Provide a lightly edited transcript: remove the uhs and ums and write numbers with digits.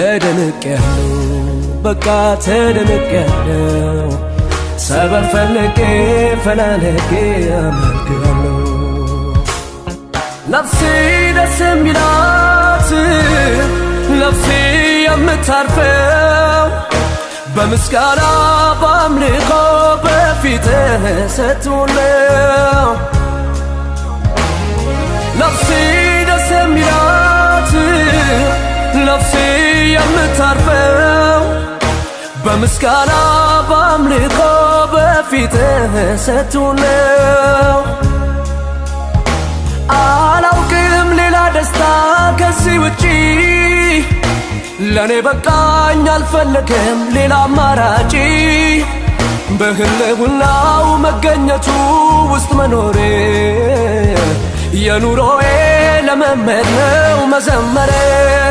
ተደንቄያለሁ፣ በቃ ተደንቄያለሁ። ሰበብ ፈልጌ ፈላልጌ አመልክሃለሁ። ነፍሴ ደስ የሚላት፣ ነፍሴ የምታርፈው በምስጋና በአምልኮ በፊትህ ስትውል ነው። ነፍሴ ደስ የሚላት፣ ነፍሴ የምታርፈው በምስጋና በአምልኮ በፊትህ ስትውል ነው። አላውቅም ሌላ ደስታ ከዚህ ውጪ፣ ለእኔ በቃኝ፣ አልፈለግም ሌላ አማራጭ። በህልውናው መገኘቱ ውስጥ መኖሬ የኑሮዬ ለመመድ ነው መዘመሬ።